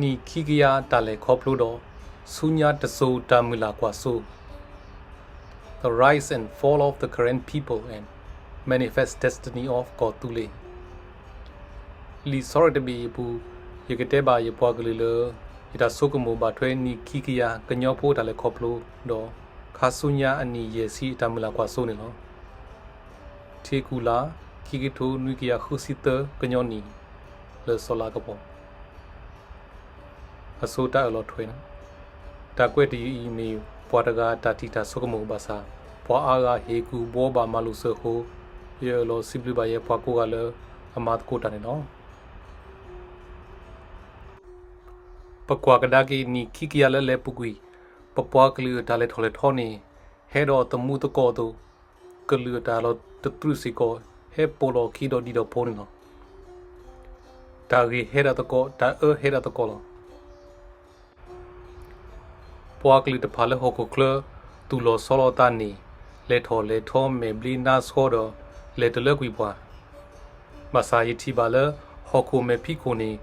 နံၣ်ခံကယၤတၢ်လဲၤခီဖျိဒီး ဆူညါတစိၤတၢ်မုၢ်လၢ်ကွၢ်စိ The Rise and Fall of the Karen People and Manifest Destiny of ကီၢ်သူလ့ၤ. လံာ်ဆီရဲၣ်တဘ့ၣ်အံၤအပူၤ ယကတဲဘၣ်ယပှၤကလုာ်လၢ ယတၢ်ဆိကမိၣ်ဘၣ်ထွဲနံၣ်ခံကယၤကညီဖိအတၢ်လဲၤခီဖျိ ဒီးခါဆူညါအနံၣ်ယဲၢ်ဆံအတၢ်မုၢ်လၢ်ကွၢ်စိန့ၣ်လီၤ. ထံကူၣ်လါ ခံကထိနွံကယၤဃုဆံသၢကညီနံၣ် လၢစီၤလါကပီၤ အဆိတၢ်အၢၣ်လီၤထွဲန့ၣ်, တၢ်ကွဲးတယုၢ်အံၤမ့ၢ်ပှၤတဂၤအတၢ်ထံၣ်တၢ်ဆိကမိၣ်ဘၣ်ဆၣ်, ပှၤအါဂၤဟ့ၣ်ကူၣ်ဘှီဘၣ်မၤလိာ်စၢၤအဃိ, ယအၢၣ်လီၤစံးဘျုးဘၣ်ယဲပှၤကိးဂၤလၢအမၤသကိးတၢ်န့ၣ်လီၤ. ပကွၢ်ကဒါက့ၤနံၣ်ခံကယၤလၢလဲၤပူၤကွံာ်, ပပှၤကလုာ်အတၢ်လဲၤထီၣ်လဲၤထီန့ၣ် ဟဲဒီးအသမူသကိးအသိး, ကလုာ်အတၢ်လီၤတသြုးစ့ၢ်ကီး ဟဲပိာ်လီၤခံဒီးဒံးဒီးဖိန့ၣ်လီၤ. တၢ်ဂ့ၤဟဲဒၣ်သကိး, တၢ်အၢဟဲဒၣ်သကိးလီၤ. ပှၤကလုာ်တဖၣ်လၢဟီၣ်ခိၣ်ချၢ သူၣ်လီၤဆီလီၤသးန့ၣ် လဲၤထီၣ်လဲၤထီမဲာ်ဘျ့နါဆှီဒီး လဲၤတလၢကွံာ်ပှၤ, ဘၣ်ဆၣ်ယထံၣ်ဘၣ်လၢ ဟီၣ်ခိၣ်မဲာ်ဖံးခိၣ်န့ၣ်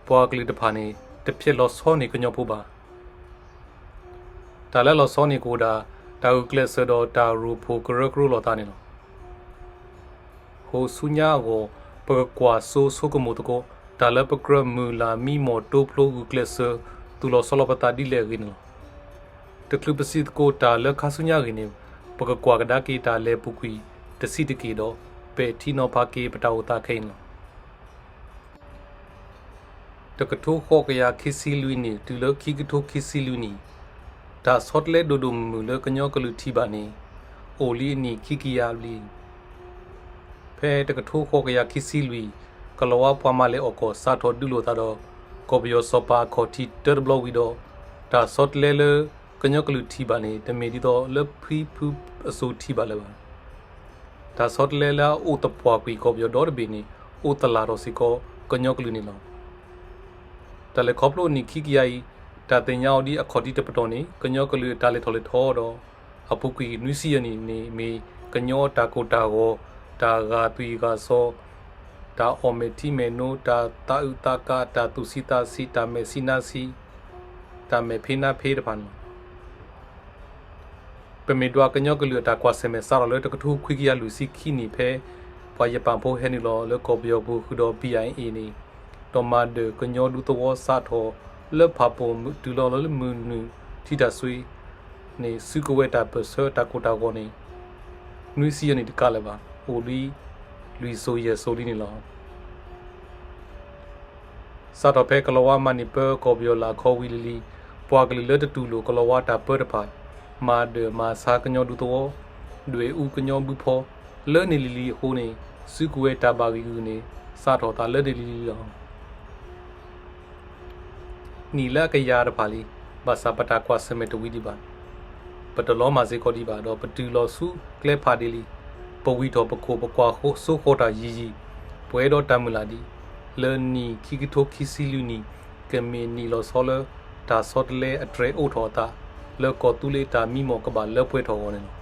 ပှၤကလုာ်တဖၣ်န့ၣ် တဖျဲးလီၤဆီန့ၢ်ကညီဖိဘၣ်. တၢ်လၢလီၤဆီန့ၢ်ကအိၣ်ဒၣ် တၢ်ဂုာ်ကျဲးစၢးဒီးတၢ်ရိၣ်ဖှိၣ်ကရၢကရိလိာ်သးန့ၣ်လီၤ. အဃိဆူညါအဂီၢ် ပကကွၢ်စိဆိကမိၣ်သကိး တၢ်လၢပကြၢးမုၢ်လၢ်မံမီၢ်တိဖျိဂုာ်ကျဲးစၢး သူၣ်လီၤဆီလီၤပသးဒ်လဲၣ်အဂ့ၢ်န့ၣ်လီၤ. တချုးပစံးသကိးတၢ်လၢခါဆူညါအဂ့ၢ်န့ၣ် ပကကွၢ်ကဒါက့ၤတၢ်လဲၤပူၤကွံာ်တဆံးတက့ၢ်ဒီး ပဲာ်ထံနီၤဖးက့ၤပတၢ်အိၣ်သးခဲအံၤန့ၣ်လီၤ. တကထိဃိးကယၤခံဆံလွံၢ်နံၣ်တုၤလၢခံကထိခံဆံလွံၢ်နံၣ်, တၢ်ဆီတလဲဒိၣ်ဒိၣ်မုၢ်မုၢ်လၢကညီကလုာ်ထံၣ်ဘၣ်န့ၣ် အိၣ်လံအနံၣ်ခံကယၤလံ. ဖဲတကထိဃိးကယၤခံဆံလွံၢ် ကလီၤဝါပှၤမၤလဲၢ်အီၣ်ကီၢ် စးထီၣ်ဒုးလိာ်သးဒီး ကီၢ်ပယီၤစီၤပၤအခီၣ်ထံးတၢတဘျီဝံၤဒီး တၢ်ဆီတလဲလၢကညီကလုာ်ထံၣ်ဘၣ်န့ၣ် တမ့ၢ်ဒ်သိးလၢဖံဖုအစိၤထံၣ်ဘၣ်လၢၤဘၣ်. တၢ်ဆီတလဲလၢအအိၣ်သပှၢ်ကွံာ်ကီၢ်ပယီၤဒီတဘ့ၣ်န့ၣ် အိၣ်သလၣ်ထီၣ်စ့ၢ်ကီးကညီကလုာ်န့ၣ်လီၤ. တၢ်လဲၤခီဖျိအနံၣ်ခံကယၤအံၤ တၢ်သ့ၣ်ညါအီၤဒ်အခီၣ်ထံးတပတီၢ်န့ၣ် ကညီကလုာ်အတၢ်လဲၤထီၣ်လဲၤထီဒီး အပူၤကွံာ်နွံဆံယဲၢ်နံၣ်န့ၣ် မ့ၢ်ကညီတၢ်ကိၢ်တၢ်ဂီၤ, တၢ်ဂာ်သွံၣ်ဂာ်စီၤ, တၢ်အီၣ်မဲာ်ထံမဲာ်နိ, တၢ်သးအုးသးကး, တၢ်သူၣ်ဆံးသးဆံး, တၢ်မဲာ်ဆံးနါဆံး, တၢ်မဲာ်ဖံးနါဖံးတဖၣ်န့ၣ်လီၤ. ပမ့ၢ်ဒွးကညီကလုာ်အတၢ်ကွၢ်ဆၢၣ်မဲာ်စးထီၣ်လၢတကထိခွံကယၤလွံၢ်ဆံခံနံၣ်ဖဲ ပှၤယပၣ်ဖိဟဲနုာ်လီၤလၢကီၢ်ပယီၤပူၤဃုာ်ဒီး ပံၣ်အၣ်အ့ၣ်န့ၣ်, ဒီးမၤဒၢၣ်ကညီဒူသဝီစးထီၣ်လၢဖၣ်ပိၣ်တုၤလီၤလၢမုၢ်နုာ်ထံတၢ်ဆွ့န့ၣ် စုကဝဲၤတၢ်ပၢၢ်ဆၢတၢ်ကိၢ်တၢ်ဂီၤန့ၣ် နွံဆံယဲၢ်နံၣ်တကးလၢၤဘၣ်, အိၣ်လံလွံၢ်စိၤယဲၢ်စိၤလံန့ၣ်လီၤ. စးထီၣ်ဖဲကလီၤဝါမၤန့ၢ်ပၢကီၢ်ပယီၤလၢအခီဝံၤလံလံ, ပှၤကလုာ်လၢတတူၢ်လိာ်ကလီၤဝါတၢ်ပၢတဖၣ် မၤဒၢၣ်မၤဆါကညီဒူသဝီ, ဒွဲၣ်အူကညီဘုဖီ လၢန့ၣ်လံလံအဃိန့ၣ် စုကဝဲၤတၢ်ဘၣ်ဂံၢ်ဂုာ်န့ၣ် စးထီၣ်သးလၢန့ၣ်လံလံလီၤ. နံၣ်လၢအကယၤတဖၣ်လံ, ဘၣ်ဆၣ်ပတၢ်ကွၢ်ဆၢၣ်မဲာ်တဝံၤဒံးဘၣ်. ပတလီၤမၢ်စ့ၢ်ကီးဒံးဘၣ်, ဒီးပတုၤလီၤဆူကျဲဖးဒ့လံ. ပဝံၣ်ထီၣ်ပခိၣ် ပကွၢ်စိဃီၤတၢ်ယံၤယံၤ, ပှဲၤဒီးတၢ်မုၢ်လၢ်ဒံး, လၢနံၣ်ခံကထိခံဆံလွံၢ်နံၣ် ကမ့ၢ်နံၣ်လီၤဆီလၢ တၢ်ဆီတလဲအတြဲၤအိးထီၣ်အသး လၢကီၢ်သူလ့ၤတၢ်မံမီၢ်ကဘၣ်လၢပှဲၤထီၣ်အဂီၢ်န့ၣ်လီၤ.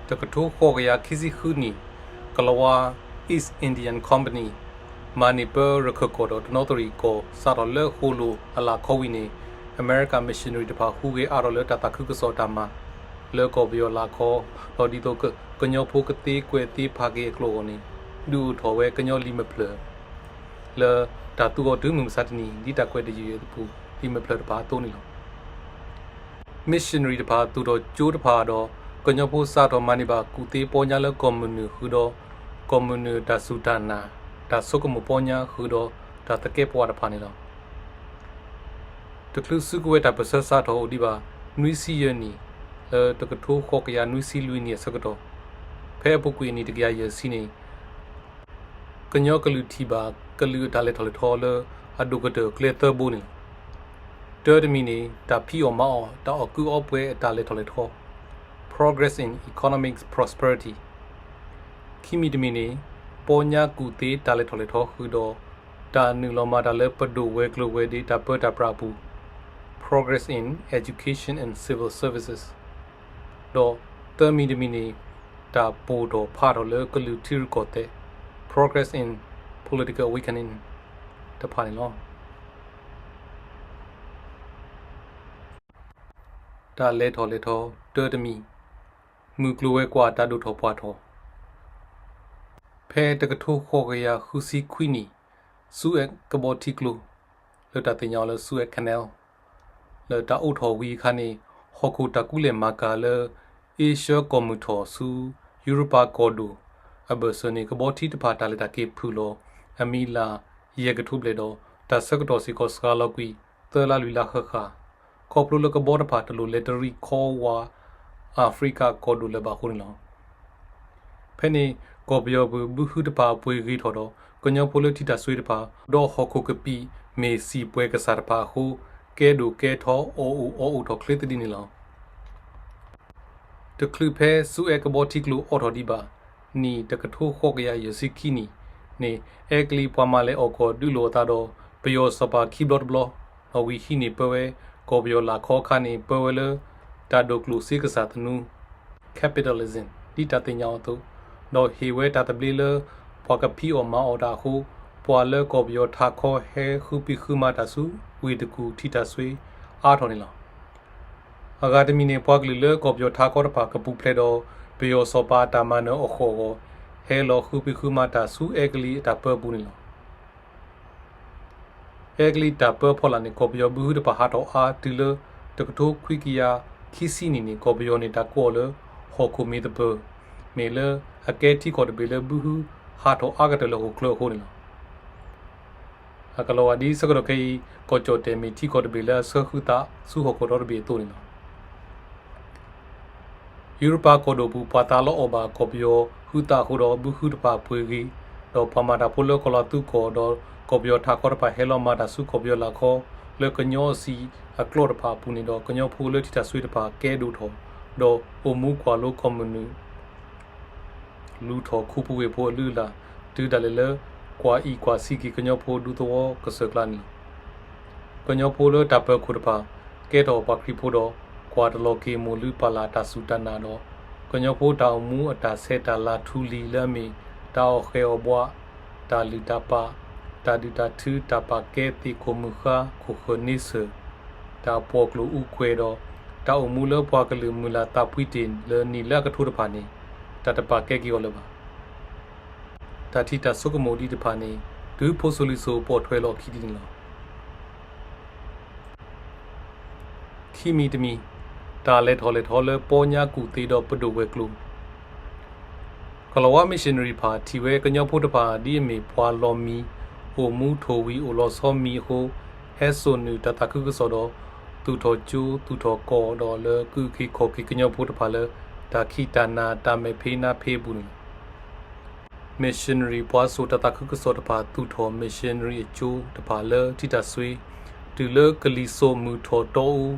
တကထိဃိးကယၤခံဆံဃုနံၣ်, ကလီၤဝါ East Indian Company မၤန့ၢ်ပၢရခၢၣ်ကီၢ်ဒီးတနီသရံၣ်ကီၢ် စးထီၣ်လၢဃိာ်လိာ်အလၣ်ခီဝံၤန့ၣ် အမဲရကၤ missionary တဖၣ်ဟူးဂဲၤအါထီၣ်လၢတၢ်သးခုကစီၣ်တၢ်မၤ လၢကီၢ်ပယီၤလၢအခီ, ဒီးဒ်သိးကညီဖိကသ့ကွဲးသ့ဖးက့ၤအကျိၤအဂီၢ်န့ၣ် ဒုးအိၣ်ထီၣ်ဝဲကညီလံာ်မဖျၢၣ် လၢတၢ်သူအီၤတုၤမုၢ်မဆါတနံၤ ဒ်တၢ်ကွဲးတယုၢ်အံၤအပူၤ လံာ်မဖျၢၣ်တဖၣ်အသိးန့ၣ်လီၤ. missionary တဖၣ်သူၣ်ထီၣ်ကၠိတဖၣ်ဒီး ကညီဖိစးထီၣ်မၤန့ၢ်ဘၣ်ကူၣ်သ့ပီညါလၢကီၢ်မုၢ်နုာ်ဃုာ်ဒီး ကီၢ်မုၢ်နုာ်တၢ်စူၢ်တၢ်နာ်, တၢ်ဆိကမိၣ်ပီညါဃုာ်ဒီးတၢ်သကဲးပဝးတဖၣ်န့ၣ်လီၤ. တချုးစုကဝဲၤတၢ်ပၢၢ်ဆၢစးထီၣ်အိၣ်ဒံးဘၣ် နွံဆံယဲၢ်နံၣ် လၢတကထိဃိးကယၤနွံဆံလွံၢ်နံၣ်အဆၢကတီၢ်, ဖဲအပူၤကွံာ်အနံၣ်တကယၤယဲၢ်ဆံန့ၣ် ကညီကလုာ်ထံၣ်ဘၣ်ကလုာ်အတၢ်လဲၤထီၣ်လဲၤထီလၢအဒိၣ်ကတၢၢ်ကျဲသၢဘိန့ၣ်လီၤ. တၢတမံၤန့ၣ် တၢ်ဖံးအီၣ်မၤအီၣ် တၢ်အီၣ်ကုအီပှဲၤအတၢ်လဲၤထီၣ်လဲၤထီ Progress in economic prosperity. ခံမံၤတမံၤန့ၣ် ပီညါကူၣ်သ့တၢ်လဲၤထီၣ်လဲၤထီဃုာ်ဒီး တၢ်နုာ်လီၤမၤတၢ်လၢပဒိၣ်ဝဲၤကျိၤဝဲၤဒ့တၢ်ပၢတၢ်ပြးအပူၤ Progress in education and civil services. ဒီးသၢမံၤတမံၤန့ၣ် တၢ်ပိၢ်ထီၣ်ဖးထီၣ်လၢကလုာ်ထံရူၢ်ကီၢ်သဲး Progress in political awakening တဖၣ်န့ၣ်လီၤ. တၢ်လဲၤထီၣ်လဲၤထီ တၢတမံၤ မုၢ်ကျိၤဝဲၤကွာ်တၢ်ဒိၣ်ထီၣ်ပှၢ်ထီၣ်. ဖဲတကထိဃိးကယၤဃုဆံခွံနံၣ် စူးအက်စ်ကဘီထံကျိ လၢတၢ်သ့ၣ်ညါအီၤလၢ Suez Canal လၢတၢ်အိးထီၣ်ဝံၤအခါန့ၣ် ဟီၣ်ခိၣ်တၢ်ကူလဲၢ်မၤကၤလၢ အ့ရှၢကီၢ်မုၢ်ထီၣ်ဆူ ယူရပၤကီၢ်ဒိၣ် အဘၢၣ်စၢၤန့ၣ် ကဘီထံတဖၣ်တၢ်လဲၤတၢ်က့ၤဖုၣ်လီၤ အမံၤလၢ်ယဲၢ်ကထိဘျဲၣ်ဒီး တၢ်ဆၢကတီၢ်စ့ၢ်ကီးစှၤလီၤကွံာ် သၢလါလွံၢ်လါဃၣ်ဃၣ် ခီဖျိလၢကဘီတဖၣ်တလိၣ်လဲၤတရံးခီဝါ အၤဖရံကၤကီၢ်ဒိၣ်လၢၤဘၣ်အဃိန့ၣ်လီၤ. ဖဲန့ၣ် ကီၢ်ပယီၤပူၤဘုဟုတဖၣ်အပှ့ၤဂ့ၤထီၣ်ဒီး ကညီဖိလၢထံတၢ်စွ့တဖၣ် ဒီးဟီၣ်ခိၣ်ကပံာ်မ့ၢ်စံၣ်ပှဲၤကစၢ်တဖၣ်အဃိ ကဲဒိၣ်ကဲထီ အီၣ်အိၣ်အီအိၣ်ထီၣ်ချ့သဒံးန့ၣ်လီၤ. တချုးဖဲစူးအက်စ်ကဘီထံကျိအိးထီၣ်ဒံးဘၣ် နံၣ်တကထိဃိးကယၤယဲၢ်ဆံခံနံၣ်န့ၣ် အဲကလံးပှၤမၤလဲၤအီၣ်ကီၢ်ဒုးလိာ်အသးဒီး ပယီၤစီၤပၤခံဘျီတဘျီ အဝံၤဟံးန့ၢ်ပၢဝဲ ကီၢ်ပယီၤလၢ်ခီအခါန့ၣ် ပၢဝဲလၢ တၢ်ဒိၣ်ကျိၣ်စ့ကစၢ်သနူ capitalism ဒ်တၢ်သ့ၣ်ညါအီၤအသိး, ဒီးဟ့ၣ်ဝဲတၢ်သဘျ့လၢ ပှၤကဖံးအီၣ်မၤအီၣ်တၢ်အဃိ ပှၤလၢကီၢ်ပယီၤထးခီဟဲဃုပံးဃုမၤတၢ်ဆူဝ့ၢ်တကူၣ်ထံတၢ်စွ့အါထီၣ်န့ၣ်လီၤ. အဂၤတမံၤန့ၣ် ပှၤကလုာ်လၢကီၢ်ပယီၤထးခီတဖၣ်ကပူၤဖျဲးဒီး ပယီၤစီၤပၤအတၢ်မၤနၢၤအဃိာ်အဂီၢ် ဟဲလီၤဃုပံးဃုမၤတၢ်ဆူအဲကလံးအတၢ်ပၢပူၤန့ၣ်လီၤ. အဲကလံးတၢ်ပၢဖီလာ်န့ၣ် ကီၢ်ပယီၤဘုဟုတဖၣ်ဟးထီၣ်အါတုၤလၢ တကထိခွံကယၤခံဆံနံၣ်န့ၣ် ကီၢ်ပယီၤန့ၣ် တၢ်ကိးအီၤလၢ ဟီၣ်ခိၣ်မ့ၢ်သပၢၤ မ့ၢ်လၢအကဲထံကီၢ်တဘ့ၣ်လၢဘုဟုဟးထီၣ်အါကတၢၢ်လၢဟီၣ်ခိၣ်ချၢအဃိန့ၣ်လီၤ. အကလီၤဂာ်ဒ်ဆၢကတီၢ်ခဲအံၤ ကီၢ်ကၠီၣ်တဲၣ်မ့ၢ်ထံကီၢ်တဘ့ၣ်လၢအဆှၢဟုသးဆူဟီၣ်ခိၣ်ဒီတဘ့ၣ်အသိးန့ၣ်လီၤ. ယူရပၤကီၢ်ဒိၣ်ပူၤ ပှၤသးလီအီၣ်ဘၣ်ကီၢ်ပယီၤဟုသးအဃိဒီး ဘုဟုတဖၣ်ပှ့ၤဂ့ၤ, ဒီးပှၤမၤတၢ်ဖိလၢကီၢ်လီၤသူကီၢ်ဒီး ကီၢ်ပယီၤထးခီတဖၣ်ဟဲလီၤမၤတၢ်ဆူကီၢ်ပယီၤလၢ်ခီ လၢကညီအစံာ်အကျိာ်တဖၣ်အပူၤန့ၣ်ဒီး ကညီဖိလၢထံတၢ်စွ့တဖၣ်ကဲဒိၣ်ထီၣ်, ဒီးအိၣ်မူကွၢ်လိကီၢ်မုၢ်နုာ် လူၤထီၣ်ခူပူၤဝ့ၢ်ဖိအလုၢ်အလၢ် တုၤဒၣ်လဲာ်လၢ ကွၢ်အံၣ်ကွၢ်ဆံးက့ၤကညီဖိဒူသဝီကစၢၢ်ကျါန့ၣ်လီၤ. ကညီဖိလၢတၢ်ပၢၤခိၣ်တဖၣ် ကဲထီၣ်ပှၤခရံာ်ဖိဒီး ကွၢ်တလီၤက့ၤမိၢ်လုၢ်ပၢ်လၢ်တၢ်စူၢ်တၢ်နာ်ဒီး ကညီဖိတၢ်အိၣ်မူအတၢ်ဆဲးတၢ်လၤထူလံၤလၢအမ့ၢ် တၢ်အီၣ်ဃဲၤအီၣ်ဘှး, တၢ်လုၢ်တၢ်ပာ်, တၢ်ဒုၣ်တၢ်ထု တၢ်ပာ်ကဲသ့ၣ်ခိၣ်မုၢ်ဃါ ခိၣ်ဃၢၤန့ဆၢၣ်, တၢ်ပှီၢ်ကျိၤအူကွဲၤဒီး တၢ်အိၣ်မူလၢပှၤကလုာ်မုၢ်လၢ်သးဖှံတ့ၢ်လၢနံၣ်လၢအကထိတဖၣ်န့ၣ် တၢ်တပာ်ကဲက့ၤအီၤလၢၤဘၣ်. တၢ်ထံၣ်တၢ်ဆိကမိၣ်ဒ်တဖၣ်န့ၣ် တုၤဖိစိၤလံၤစိၤပိာ်ထွဲလီၤအခံဒ်န့ၣ်လီၤ. ခံမံၤတမံၤ, တၢ်လဲၤထီၣ်လဲၤထီလၢပီညါကူၣ်သ့ဒီးပဒိၣ်ဝဲၤကျိၤ ကလီၤဝါ missionary တဖၣ် ထံၣ်ဝဲကညီဖိတဖၣ်ဒ်အမ့ၢ်ပှၤလီၤမံၤ, အိၣ်မူထိၣ်ဝံၤအိၣ်လီၤဆီမံၤအဃိ, ဟဲစိာ်နုာ်တၢ်သးခုကစီၣ်ဒီး သူၣ်ထီၣ်ကၠိသူၣ်ထီၣ်ကီၢ်ဒီးလၢကအုၣ်က့ၤခီၣ်က့ၤကညီဖိတဖၣ်လၢ တၢ်ခံးတၢ်နၤတၢ်မဲာ်ဖံးနါဖံးအပူၤန့ၣ်လီၤ. missionary ပှၤစိာ်တၢ်သးခုကစီၣ်တဖၣ်သူၣ်ထီၣ် missionary အကၠိတဖၣ်လၢထံတၢ်စွ့, တုၤလၢကလံၤစိးမုၢ်ထီၣ်တီအူ,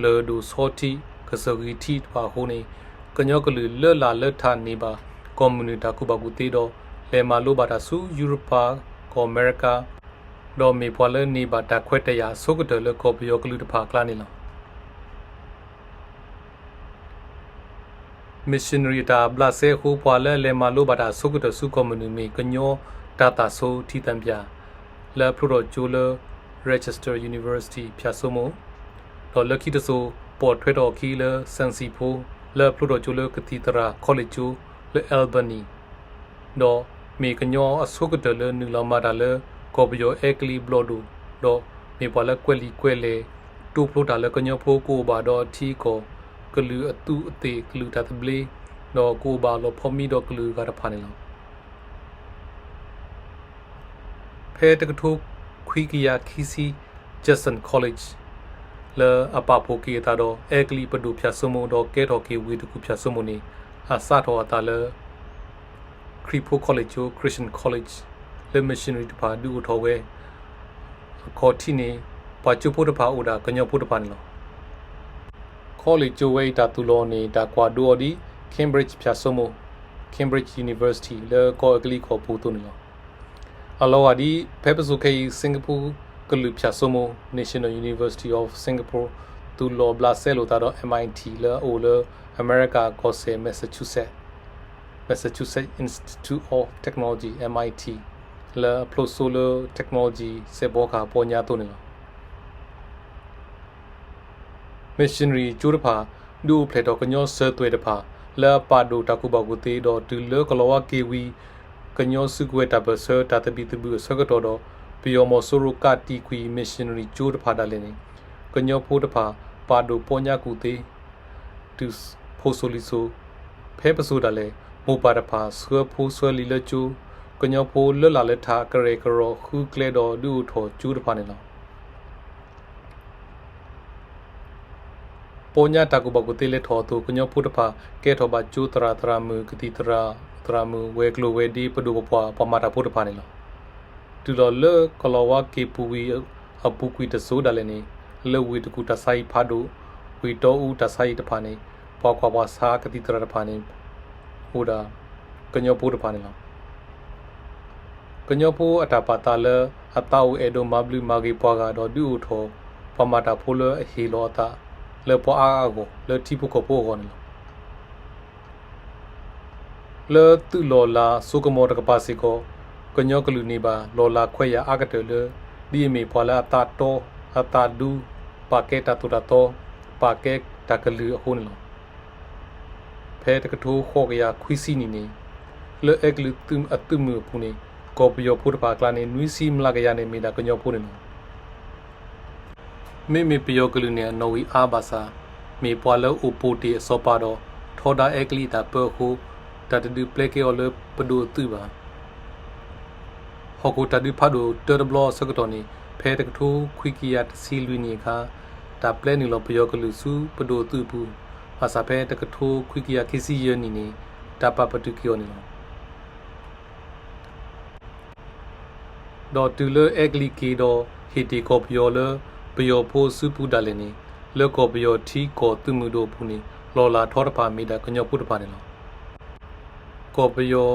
လၢၢ်ဒိၣ်ဆီထံး, ကစၢၢ်ဂံၢ်ထံးတဖၣ်အဃိန့ၣ်, ကညီကလုာ်လၢလၢ်လၢထးန့ၢ်ဘၣ် ကီၢ်မုၢ်နုာ်တၢ်ကူၣ်ဘၣ်ကူၣ်သ့ဒီး လဲၤမၤလိဘၣ်တၢ်ဆူယူရပၤ, ကီၢ်အမဲရကၤ, ဒီးမ့ၢ်ပှၤလၢန့ၢ်ဘၣ်တၢ်ခွဲးတၢ်ယာ်အဆိကတၢၢ်လၢကီၢ်ပယီၤကလုာ်တဖၣ်အကျါန့ၣ်လီၤ. missionary အတၢ်ဘျးစဲအဃိ ပှၤလၢအလဲၤမၤလိဘၣ်တၢ်အဆိကတၢၢ်ဆူကီၢ်မုၢ်နုာ်မ့ၢ်ကညီတၢ်သးဆိထံသံပၠၣ် လၢအဖျိထီၣ်ကၠိလၢ Rochester University ဖၠၣ်စိမိၣ်, ဒီးလၢခံတစိၤ ပိာ်ထွဲထီၣ်အခံလၢ စၣ်စံၣ်ဖိ လၢအဖျိထီၣ်ကၠိလၢ Cathedral College ကၠိလၢ Albany ဒီးမ့ၢ်ကညီအဆိကတၢၢ်လၢနုာ်လီၤမၤတၢ်လၢ ကီၢ်ပယီၤအဲကလံးဘျီၣ်ဒိၣ်, ဒီးမ့ၢ်ပှၤလၢကွဲးလံာ်ကွဲးလဲၢ် တိဖျိတၢ်လၢကညီဖိကအိၣ်ဘၣ်ဒီးအထံအကီၢ်, ကလုာ်အသူးအသ့ၣ်ကလုာ်တၢ်သဘျ့, ဒီးကအိၣ်ဘၣ်အလီၢ်ဖီမံဒီးကလုာ်အဂၤတဖၣ်န့ၣ်လီၤ. ဖဲတကထိခွံကယၤခံဆံ Judson College လၢအပာ်ဖှိၣ်က့ၤအသးဒီး အဲကလံးပဒိၣ်ဖၠၣ်စိမိၣ် ဒီးကဲထီၣ်က့ၤဝ့ၢ်တကူၣ်ဖၠၣ်စိမိၣ်န့ၣ် အစးထီၣ်အသးလၢ ခရံာ်ဖိ college ကၠိ Christian College လၢ missionary တဖၣ်ဒုးအိၣ်ထီၣ်ဝဲ အခီၣ်ထံးန့ၣ် ပှၤကၠိဖိတဖၣ်အိၣ်ဒၣ်ကညီဖိတဖၣ်န့ၣ်လီၤ. college ကၠိဝဲအံၤတၢ်သူၣ်လီၤန့ၣ် တၢ်ကွၢ်ဒိအီၤဒ် Cambridge ဖၠၣ်စိမိၣ် Cambridge University လၢကီၢ်အဲကလံးကီၢ်ပူၤအသိးန့ၣ်လီၤ. အလီၤဂာ်ဒ် ဖဲပစိၤခဲအံၤ စ့ၣ်ကပူၤကလုာ်ဖၠၣ်စိမိၣ် National University of Singapore သူၣ်လီၤဘျးစဲလိာ်သးဒီး MIT လၢအအိၣ်လၢအမဲရကၤကီၢ်စဲၣ် Massachusetts, Massachusetts Institute of Technology, MIT လၢအဖျိစိလၢ technology စဲးဘီခးပီညါအသိးန့ၣ်လီၤ. missionary ကၠိတဖၣ် ဒုးအိၣ်ဖျဲၣ်ထီၣ်ကညီစၢၤသွဲၣ်တဖၣ် လၢအပာ်ဒိၣ်တၢ်ကူၣ်ဘၣ်ကူၣ်သ့ ဒီးတုၤလၢကလီၤဝါက့ၤဝံၤ ကညီစုကဝဲၤတၢ်ပၢၢ်ဆၢတၢ်သဘံၣ်သဘုၣ်အဆၢကတီၢ်ဒီး ပယီၤမီၤစိရိၤကးတံာ်ကွံာ် missionary ကၠိတဖၣ်ဒၣ်လဲာ်န့ၣ် ကညီဖိတဖၣ် ပာ်ဒိၣ်ပီညါကူၣ်သ့ တုၤဖိစိၤလံၤစိၤ, ဖဲပစိၤဒၣ်လဲာ် မိၢ်ပၢ်တဖၣ် ဆှၢဖိဆှၢလံၤလၢကၠိ, ကညီဖိလၢလာ်လၢထး ကရဲၣ်ကရီၣ်ဃုကျဲဒီးဒုးအိၣ်ထီၣ်ကၠိတဖၣ်န့ၣ်လီၤ. ပီညါတၢ်ကူၣ်ဘၣ်ကူၣ်သ့လဲၤထီၣ်အသိး ကညီဖိတဖၣ် ကဲထီၣ်ဘၣ်ကၠိသရၣ်သရၣ်မုၣ် ကသံၣ်သရၣ်သရၣ်မုၣ် ဝဲၤကျိၤဝဲၤဒ့ ပဒိၣ်ပပှၢ် ပှၤမၤတၢ်ဖိတဖၣ်န့ၣ်လီၤ. တုၤလီၤလၢကလီၤဝါက့ၤပူၤဝံၤအပူၤကွံာ်တစိၤဒၣ်လဲာ်န့ၣ် လၢဝ့ၢ်တကူၣ်တၢ်ဆါဟံၣ်ဖးဒိၣ်, ဝ့ၢ်တီအူတၢ်ဆါဟံၣ်တဖၣ်န့ၣ် ပှၤကွၢ်ပှၤဆါကသံၣ်သရၣ်တဖၣ်န့ၣ် အိၣ်ဒၣ်ကညီဖိတဖၣ်န့ၣ်လီၤ. ကညီဖိအတၢ်ပာ်သးလၢအသးအိၣ်အဲၣ်ဒိးမၤဘျုးမၤဂ့ၤပှၤဂၤဒီးဒုးအိၣ်ထီၣ် ပှၤမၤတၢ်ဖိလၢအဟ့ၣ်လီၤအသးလၢပှၤအါအါဂီၢ်ဂီၢ် လၢထံဖိကီၢ်ဖိအဂီၢ်န့ၣ်လီၤ. လၢသုးလီၢ်လၤစိကမီၤတကပၤစ့ၢ်ကီး ကညီကလုာ်န့ၢ်ဘၣ်လီၢ်လၤခွဲးယာ်အါကတၢၢ်လၢ ဒ်အမ့ၢ်ပှၤလၢအသးတီ, အသးဒူ, ပာ်ကဲတၢ်သိၣ်တၢ်သီ, ပာ်ကဲတၢ်ကလုၢ်အဃိန့ၣ်လီၤ. ဖဲတကထိဃိးကယၤခွံဆံနံၣ်န့ၣ် လၢအဲကလံးအသုးမုၢ်အပူၤန့ၣ် ကီၢ်ပယီၤဖိတဖၣ်အကျါန့ၣ် နွံဆံမျးကယၤန့ၣ်မ့ၢ်ဒၣ်ကညီဖိန့ၣ်လီၤ. မ့မ့ၢ်ပယီၤကလုာ်န့ၣ် အနီၣ်ဝံၤအါဘၣ်ဆၣ် မ့ၢ်ပှၤလၢအိၣ်ပိၢ်တ့ၢ်အစီၤပၤဒီး ထီဒါအဲကလံးအတၢ်ပၢအဃိ တၢ်တဒုးပျဲကဲအီၤလၢပဒိၣ်အသုးဘၣ်. ဟီၣ်ခိၣ်တၢ်ဒုးဖးဒိၣ်တၢတဘျီအဆၢကတီၢ်န့ၣ် ဖဲတကထိခွံကယၤတဆံလွံၢ်နံၣ်အခါ တၢ်ပျဲနုာ်လီၤပယီၤကလုာ်ဆူပဒိၣ်အသုးအပူၤ, ဘၣ်ဆၣ်ဖဲတကထိခွံကယၤခံဆံယဲၢ်နံၣ်န့ၣ် တၢ်ပာ်ပတုာ်က့ၤအီၤန့ၣ်လီၤ. ဒီးတုၤလၢအဲကလံးက့ၤဒီးဟ့ၣ်တ့ၢ်ကီၢ်ပယီၤလၢ ပယီၤဖိအစုပူၤဒၣ်လဲာ်န့ၣ် လၢကီၢ်ပယီၤထံကီၢ်သုးမုၢ်ဒိၣ်အပူၤန့ၣ် လီၢ်လၤထီတဖၣ်မ့ၢ်ဒၣ်ကညီဖိတဖၣ်န့ၣ်လီၤ. ကီၢ်ပယီၤ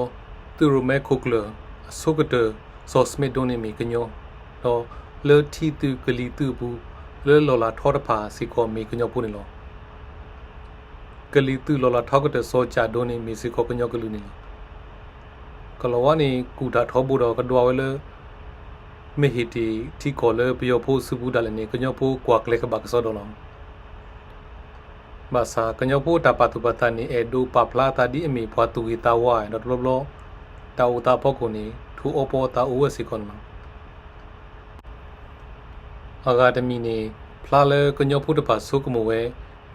သုးရိၣ်မဲခိၣ်ကျၢၢ်အဆိကတၢၢ် စီၤစမ့းဒိၣ်န့ၣ်မ့ၢ်ကညီ, ဒီးလၢထံသုးကလံၤသုးအပူၤ လၢလီၢ်လၤထီတဖၣ်စ့ၢ်ကီးမ့ၢ်ကညီဖိန့ၣ်လီၤ. ကလံၤသုးလီၢ်လၤထီကတၢၢ်စီၤကၠၣ်ဒိၣ်န့ၣ်မ့ၢ်စ့ၢ်ကီးကညီကလုာ်န့ၣ်လီၤ. ကလီၤဝါန့ၣ်ကူၣ်တၢ်ထီဘိဒီးကဒွးဝဲလၢ မ့ၢ်ဟ့ၣ်တ့ၢ်ထံကီၢ်လၢပယီၤဖိအစုပူၤဒၣ်လဲာ်န့ၣ် ကညီဖိကွၢ်ကျဲၤကဘၣ်ကစီဒီလီၤ. ဘၣ်ဆၣ်ကညီဖိအတၢ်ပာ်သူၣ်ပာ်သးန့ၣ် အဲၣ်ဒိးပာ်ဖျါအသးဒ်အမ့ၢ်ပှၤသူၣ်ဂ့ၤသးဝါဒီးတဘျီဘျီ တၢ်အိၣ်သးအဖီခိၣ်န့ၣ် ထိၣ်အီပီအသးအိၣ်ဝဲစ့ၢ်ကီးန့ၣ်လီၤ. အဂၤတမံၤန့ၣ် ဖျါလၢကညီဖိတဖၣ်ဆိကမိၣ်ဝဲ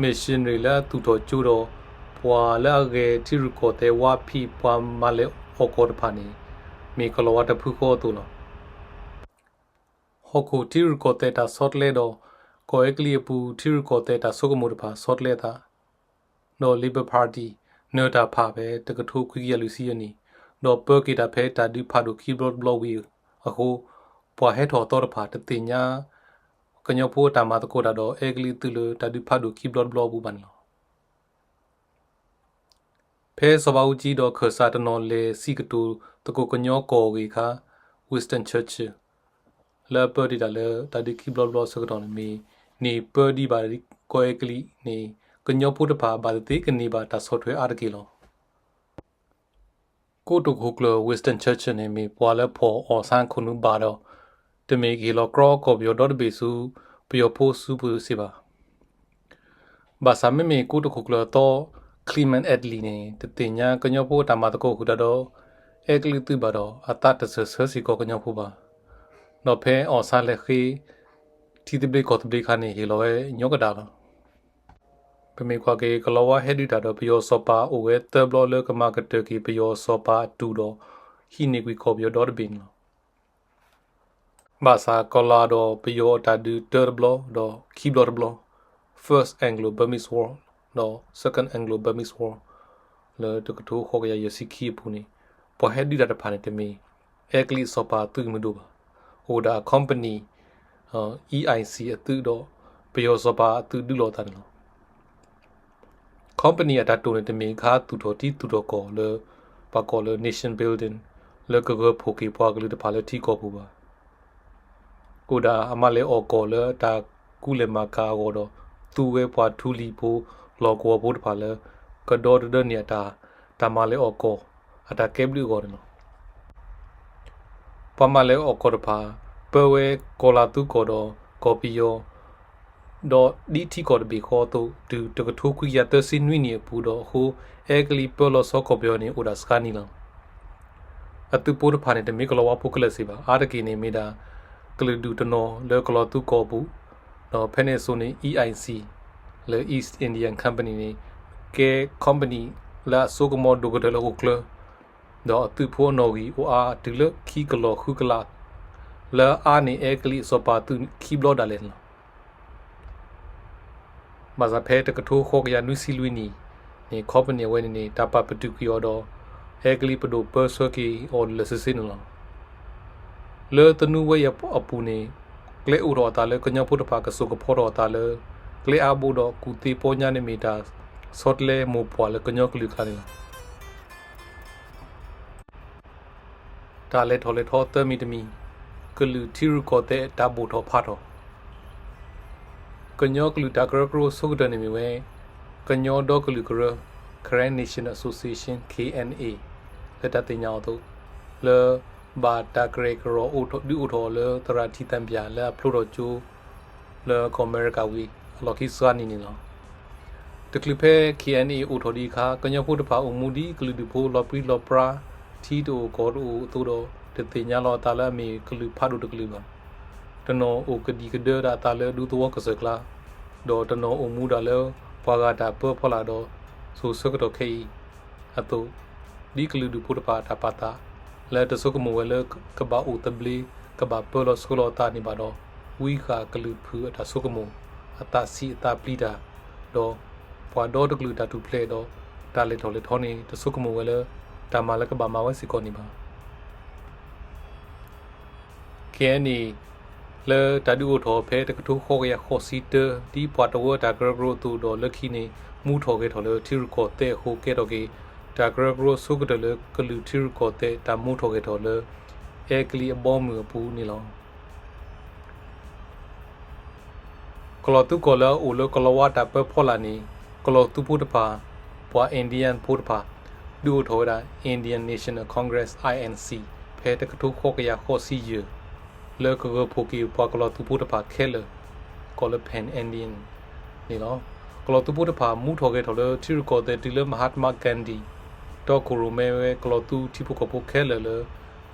missionary လၢအသူၣ်ထီၣ်ကၠိဒီး ပှၤလၢအဂဲၤထံရူၢ်ကီၢ်သဲးဝါဖံးပှၤမၤလဲၣ်အီၣ်ကီၢ်တဖၣ်န့ၣ် မ့ၢ်ကလီၤဝါတဖုဃီအသိးလီၤ. ဟီၣ်ခိၣ်ထံရူၢ်ကီၢ်သဲးတၢ်ဆီတလဲဒီး ကီၢ်အဲကလံးအပူၤထံရူၢ်ကီၢ်သဲးတၢ်ဆိကမိၣ်တဖၣ်ဆီတလဲအသး ဒီး Labour Party နၢၤတၢ်ဖးဖဲတကထိခွံကယၤလွံၢ်ဆံယဲၢ်နံၣ် ဒီးပၢက့ၤတၢ်ဖဲတၢ်ဒုးဖးဒိၣ်ခံဘျီတဘျီဝံၤအဃိ ပှၤဟဲထီၣ်အသီတဖၣ်တသ့ၣ်ညါ ကညီဖိအတၢ်မၤသကိးတၢ်ဒီးအဲကလံးအသုးလၢတၢ်ဒုးဖးဒိၣ်ခံဘျီတဘျီအပူၤဘၣ်န့ၣ်လီၤ. ဖဲစီၤဘးအူကၠံဒီးခၢၣ်စးတနီၤလဲၤစံးကတိၤသကိးကညီကီၢ်အဂ့ၢ်အခါ Winston Churchill လၢအပၢတ့ၢ်တၢ်လၢတၢ်ဒုးခံဘျီတဘျီအဆၢကတီၢ်န့ၣ်မ့ၢ် န့ၢ်ပၢဒံးဘၣ်ကီၢ်အဲကလံးန့ၣ် ကညီဖိတဖၣ်ဘၣ်သ့ၣ်သ့ၣ်ကန့ၢ်ဘၣ်တၢ်ဆီၣ်ထွဲအါတက့ၢ်လီၤ. ကိတိာ်ခိၣ်ကျၢၢ် Winston Churchill န့ၣ် မ့ၢ်ပှၤလၢဖီၣ်အီၣ်ဆၣ်ခိၣ်နူာ်ဘၣ်ဒီး တမ့ၢ်ကဟ့ၣ်လီၤကြီကီၢ်ပယီၤဒီတဘ့ၣ်ဆူ ပယီၤဖိအစုပူၤစ့ၢ်ဘၣ်. ဘၣ်ဆၣ်မ့မ့ၢ်ကိတိာ်ခိၣ်ကျၢၢ်အသီ Clement Attlee န့ၣ် တသ့ၣ်ညါကညီဖိအတၢ်မၤသကိးဃုာ်တၢ်ဒီး အဲကလံးအသုးဘၣ်ဒီး အသးတစၢၤဆၢစ့ၢ်ကီးကညီဖိဘၣ်. ဒီးဖဲအီၣ်ဆၣ်လဲၤဃ့ ထံသဘျ့ကီၢ်သဘျ့အခါန့ၣ် ဟ့ၣ်လီၤဝဲညီကဒၣ်လီၤ. ပမ့ၢ်ကွၢ်က့ၤ ကလီၤဝါဟဲဒုးတၢ်ဒီးပယီၤစီၤပၤအိၣ်ဝဲသၢဘျီလၢကမၤကတၢၢ်က့ၤပယီၤစီၤပၤအတူၢ်ဒီး ဟံးန့ၢ်ကွံာ်ကီၢ်ပယီၤဒီတဘ့ၣ်န့ၣ်လီၤ. ဘၣ်ဆၣ်ကီၢ်လၤဒီးပယီၤအတၢ်ဒုးတၢတဘျီဒီးခံဘျီတဘျီ First Anglo-Burmese War ဒီး Second Anglo-Burmese War လၢတကထိဃိးကယၤယဲၢ်ဆံခံအပူၤန့ၣ် ပှၤဟဲဒုးတၢ်တဖၣ်န့ၣ်တမ့ၢ် အဲကလံးအစီၤပၤအသုးမုၢ်ဒိၣ်ဘၣ်. အိၣ်ဝဲဒၣ် company E I C အသုးဒီး ပယီၤစီၤပၤအသုးဒုးလိာ်အသးန့ၣ်လီၤ. company အတၢ်တိာ်န့ၣ် တမ့ၢ်ခါသူၣ်ထီၣ်ထံသူၣ်ထီၣ်ကီၢ်လၢ ပှၤကိးလၢ nation building လၢကဂၢၤဖှိၣ်က့ၤပှၤကလုာ်တဖၣ်လၢထံကီၢ်ပူၤဘၣ်. အိၣ်ဒၣ်အမၤလဲၢ်အီၣ်ကီၢ်လၢအတၢ်ကူလဲၢ်မၤကၤအဂီၢ်ဒီး သူဝဲပှၤထူလံၤဖိ လီၢ်ကဝီၤဖိတဖၣ်လၢ ကဒီတဒၢန့ၢ်အတၢ် တၢ်မၤလဲၢ်အီၣ်ကီၢ် အတၢ်ကဲဘျုးအဂီၢ်န့ၣ်လီၤ. ပှၤမၤလဲၤအီၣ်ကီၢ်တဖၣ် ပၢဝဲကီၢ်လၤသူကီၢ်ဒီးကီၢ်ပယီၤ ဒီးဒ်ထံကီၢ်တဘ့ၣ်ဃီအသိး တုၤတကထိခွံကယၤသၢဆံနွံနံၣ်အပူၤဒီးအဃိ အဲကလံးပၢလီၤဆီကီၢ်ပယီၤန့ၣ် အိၣ်ဒၣ်စှၤနံၣ်လီၤ. အသုးဖိတဖၣ်န့ၣ် တမ့ၢ်ကလီၤဝါဖိခဲလၢာ်စ့ၢ်ဘၣ်. အါတက့ၢ်န့ၣ်မ့ၢ်ဒၣ် ကလုာ်ဒူၣ်တနီၤလၢကလီၤသူကီၢ်အပူၤ, ဒီးဖဲန့ၣ်အစိၤန့ၣ် E I C လၢ East Indian Company န့ၣ် ကဲ company လၢအစိကမီၤဒိၣ်ကတၢၢ်လၢဟီၣ်ခိၣ်ချၢ ဒီးအသုးဖိအနီၣ်ဂံၢ်အိၣ်အါတုၤလၢခံကလီၢ်ဃုကလး လၢအါန့ၢ်အဲကလံးအစီၤပၤအသုးခံဘျီဒၣ်လဲာ်န့ၣ်လီၤ. ဘၣ်ဆၣ်ဖဲတကထိဃိးကယၤနွံဆံလွံၢ်နံၣ်န့ၣ် company အဝဲန့ၣ်န့ၣ် တၢ်ပာ်ပတုာ်ကွံာ်အီၤဒီး အဲကလံးပဒိၣ်ပၢဆှၢက့ၤအီၤလၢာ်ဆ့ဆ့န့ၣ်လီၤ. လၢသနူဝဲအံၤအပူၤန့ၣ် ကျဲအိၣ်ထီၣ်အသးလၢကညီဖိတဖၣ်ကစိာ်ကဖီထီၣ်အသးလၢ ကျဲအါဘိဒီးကူၣ်သ့ပီညါန့ၣ်မ့ၢ်တၢ်ဆီတလဲမိၢ်ပှၢ်လၢကညီကလုာ်အကျါန့ၣ်လီၤ. တၢ်လဲၤထီၣ်လဲၤထီသၢမံၤတမံၤ, ကလုာ်ထံရူၢ်ကီၢ်သဲးတၢ်ဘိၣ်ထီၣ်ဖးထီၣ် ကညီကလုာ်တၢ်ကရၢကရိအဆိကတၢၢ်န့ၣ်မ့ၢ်ဝဲ ကညီဒီကလုာ်ကရၢ Karen National Association, K N A လၢတၢ်သ့ၣ်ညါအီၤအသိး လၢဘၣ်တၢ်ကရဲၣ်ကရိဒုးအိၣ်ထီၣ်အီၤလၢသရၣ်ထံသးပှၢ်လၢအဖျိထီၣ်ကၠိ လၢကီၢ်အမဲရကၤဝံၤ အလီၢ်ခံစှၤနံၣ်န့ၣ်လီၤ. တချုးဖဲ K N A အိၣ်ထီၣ်ဒံးအခါ ကညီဖိတဖၣ်အိၣ်မူဒ်ကလုာ်ဒူၣ်ဖိလီၤပြံလီၤပြါ ထံတအိၣ်ကီၢ်တအိၣ်အသိးဒီး တသ့ၣ်ညါလီၤအသးလၢအမ့ၢ်ကလုာ်ဖးဒိၣ်တကလုာ်ဘၣ်. တနီၤအိၣ်ကဒံကဒၢဒၣ်အသးလၢဒူသဝီကစၢၢ်ကျါ, ဒီးတနီၤအိၣ်မူဒၣ်လၢပှၤဂၤတၢ်ပၢဖီလာ်ဒီး စိၤဆၢကတီၢ်ခဲအံၤအသိး ဒ်ကလုာ်ဒူၣ်ဖိတဖၣ်အတၢ်ပာ်သး လၢတဆိကမိၣ်ဝဲလၢကဘၣ်အိၣ်သဘျ့ ကဘၣ်ပၢလီၤဆှၢလီၤအသးန့ၣ်ဘၣ်ဒီး ဝံဃာ်ကလုာ်ဖုၣ်အတၢ်ဆိကမိၣ် အသးဆံးအသးပျံၤတၢ် ဒီးပှၤဒီတကလုာ်တၢ်ထူၣ်ဖျဲးဒီး တၢ်လဲၤထီၣ်လဲၤထီန့ၣ် တဆိကမိၣ်ဝဲလၢ တၢ်မၤလၢကဘၣ်မၤဝဲစ့ၢ်ကီးန့ၣ်ဘၣ်. K N A လၢတၢ်ဒုးအိၣ်ထီၣ်ဖဲတကထိဃိးကယၤဃိးဆံတၢ ဒ်ပှၤတဝၢတၢ်ကရၢကရိအသိးဒီးလၢခံန့ၣ် မူထီၣ်ဂဲၤထီၣ်လၢထံရူၢ်ကီၢ်သဲးအဃိ ကဲထီၣ်က့ၤ တၢ်ကရၢကရိအဆိကတၢၢ်လၢကလုာ်ထံရူၢ်ကီၢ်သဲးတၢ်မူထီၣ်ဂဲၤထီၣ်လၢ အဲကလံးအဘီအမုၢ်အပူၤန့ၣ်လီၤ. ကလီၤသူကီၢ်လၢအအိၣ်လၢကလီၤဝါတၢ်ပၢဖီလာ်န့ၣ် ကလီၤသူဖိတဖၣ် ပှၤ Indian ဖိတဖၣ် ဒုးအိၣ်ထီၣ်ဝဲဒၣ် Indian National Congress, I N C ဖဲတကထိဃိးကယၤဃိးဆံယဲၢ် လၢကဂၢၤဖှိၣ်က့ၤပှၤကလီၤသူဖိတဖၣ်ခဲလၢာ် ကိးလၢ Pan Indian န့ၣ်လီၤ. ကလီၤသူဖိတဖၣ် မူထီၣ်ဂဲၤထီၣ်လၢထံရူၢ်ကီၢ်သဲးတုၤလၢ Mahatma Gandhi တီခိၣ်ရိၣ်မဲဝဲကလီၤသူထံဖိကီၢ်ဖိခဲလၢာ်လၢ